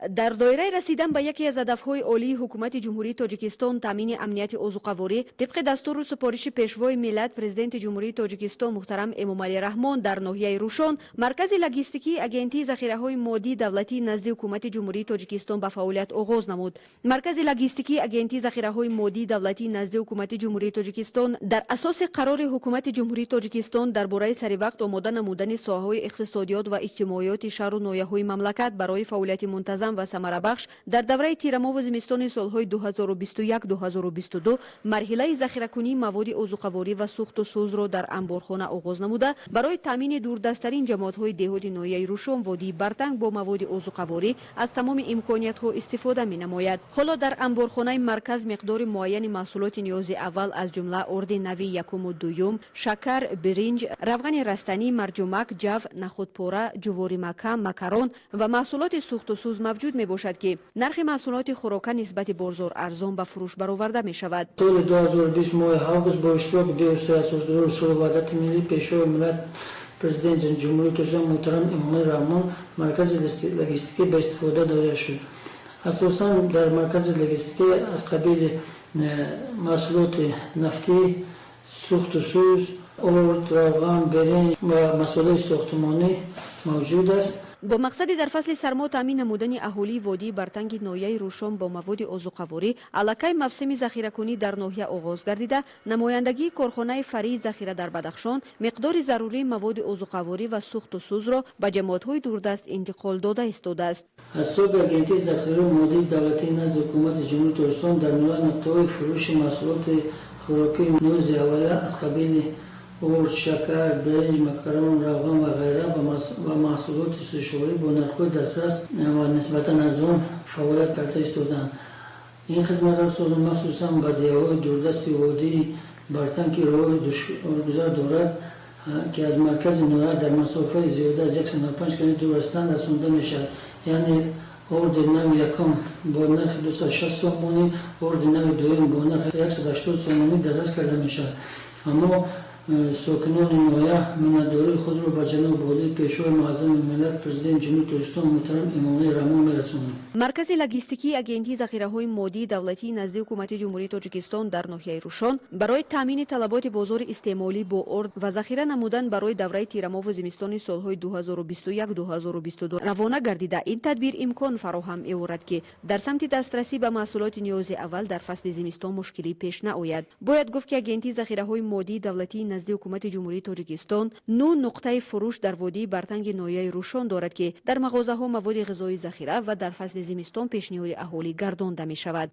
Дар доираи расидан ба яке аз ҳадафҳои олии Ҳукумати Ҷумҳурии Тоҷикистон, таъмини амнияти озуқаворӣ, тибқи дастуру супориши Пешвои миллат, Президенти Ҷумҳурии Тоҷикистон муҳтарам Эмомалӣ Раҳмон, дар ноҳияи Рӯшон Маркази логистикии Агентии захираҳои моддии давлатии назди Ҳукумати Ҷумҳурии Тоҷикистон ба фаъолият оғоз намуд. Маркази логистикии Агентии захираҳои моддии давлатии назди Ҳукумати Ҷумҳурии Тоҷикистон дар асоси қарори Ҳукумати Ҷумҳурии Тоҷикистон дар бораи саривақт омода намудани соҳаҳои иқтисодиёт ва иҷтимоиёти шаҳру ноҳияҳои мамлакат барои фаъолияти мунтазам ва самарабахш дар давраи тирамоҳу зимистони солҳои 2021-2022, марҳилаи захиракунии маводи озуқаворӣ ва сӯхту сӯзро дар анборхона оғоз намуда, барои таъмини дурдасттарин ҷамоатҳои деҳоти ноҳияи Рӯшон, водии Бартанг бо маводи озуқаворӣ аз тамоми имкониятҳо истифода менамояд. Ҳоло дар анборхонаи марказ миқдори муайяни маҳсулоти ниёзи аввал, аз ҷумла орди нави якуму дуюм, шакар, биринҷ, равғани растанӣ, марҷумак, ҷав, нахудпора, ҷуворимакка, макарон ва маҳсулоти сӯхту сӯз мавҷуд мебошад, ки нархи маҳсулоти хӯрока нисбати бозор арзон ба фурӯш бароварда мешавад. Соли 2020, моҳи август, бо иштироки бевоситаи Асосгузори сулҳу ваҳдати миллӣ, Пешвои миллат, Президенти Ҷумҳурии Тоҷикистон муҳтарам Эмомалӣ Раҳмон маркази логистикӣ ба истифода дода шуд. Асосан дар маркази логистикӣ аз қабили маҳсулоти нафтӣ, сӯхту сӯз, орд, равған, биринҷ ва масолеҳи сохтмонӣ мавҷуд аст. Бо мақсади дар фасли сармо таъмин намудани аҳолии водии Бартанги ноҳияи Рӯшон бо маводи озуқаворӣ, аллакай мавсими захиракунӣ дар ноҳия оғоз гардида, намояндагии корхонаи фаръии захира дар Бадахшон миқдори зарурии маводи озуқаворӣ ва сӯхту сӯзро ба ҷамоатҳои дурдаст интиқол дода истодааст. Аз ҳисоби Агентии захираҳои моддии давлатии назди Ҳукумати Ҷумҳурии Тоҷикистон дар ноҳия нуқтаҳои фурӯши маҳсулоти хӯрокии ниёзи аввалия аз қабили орд, шакар, биринҷ, макарон, равған ва ғайра ва маҳсулоти сӯзишворӣ бо нархҳои дастрас ва нисбатан арзон фаъолият карда истодаанд. Ин хизматрасонӣ махсусан ба деҳаҳои дурдасти водии Бартанг, ки роҳи душворгузар дорад, ки аз маркази ноҳия дар масофаи зиёда аз 195 километр дур ҳастанд, расонда мешавад. Яъне орди нави якум бо нархи 260 сомонӣ, орди нави дуюм бо нархи 180 сомонӣ дастрас карда мешавад. Аммо сокинони ноҳия миннатдории худро ба ҷаноби олӣ, Пешвои муаззами миллат, Президенти Ҷумҳурии Тоҷикистон муҳтарам Эмомалӣ Раҳмон мерасонанд. Маркази логистикии Агентии захираҳои моддии давлатии назди Ҳукумати Ҷумҳурии Тоҷикистон дар ноҳияи Рӯшон барои таъмини талаботи бозори истеъмолӣ бо орд ва захира намудан барои давраи тирамоҳу зимистони солҳои 2021-2022 равона гардида, ин тадбир имкон фароҳам меорад, ки дар самти дастрасӣ ба маҳсулоти ниёзи аввал дар фасли зимистон мушкилӣ пеш наояд. Бояд гуфт, ки Агентии захираҳои моддии давлатии назди Ҳукумати Ҷумҳурии Тоҷикистон нӯ нуқтаи фурӯш дар водии Бартанги ноҳияи Рӯшон дорад, ки дар мағозаҳо маводи ғизоӣ захира ва дар фасли зимистон пешниҳоди аҳолӣ гардонда мешавад.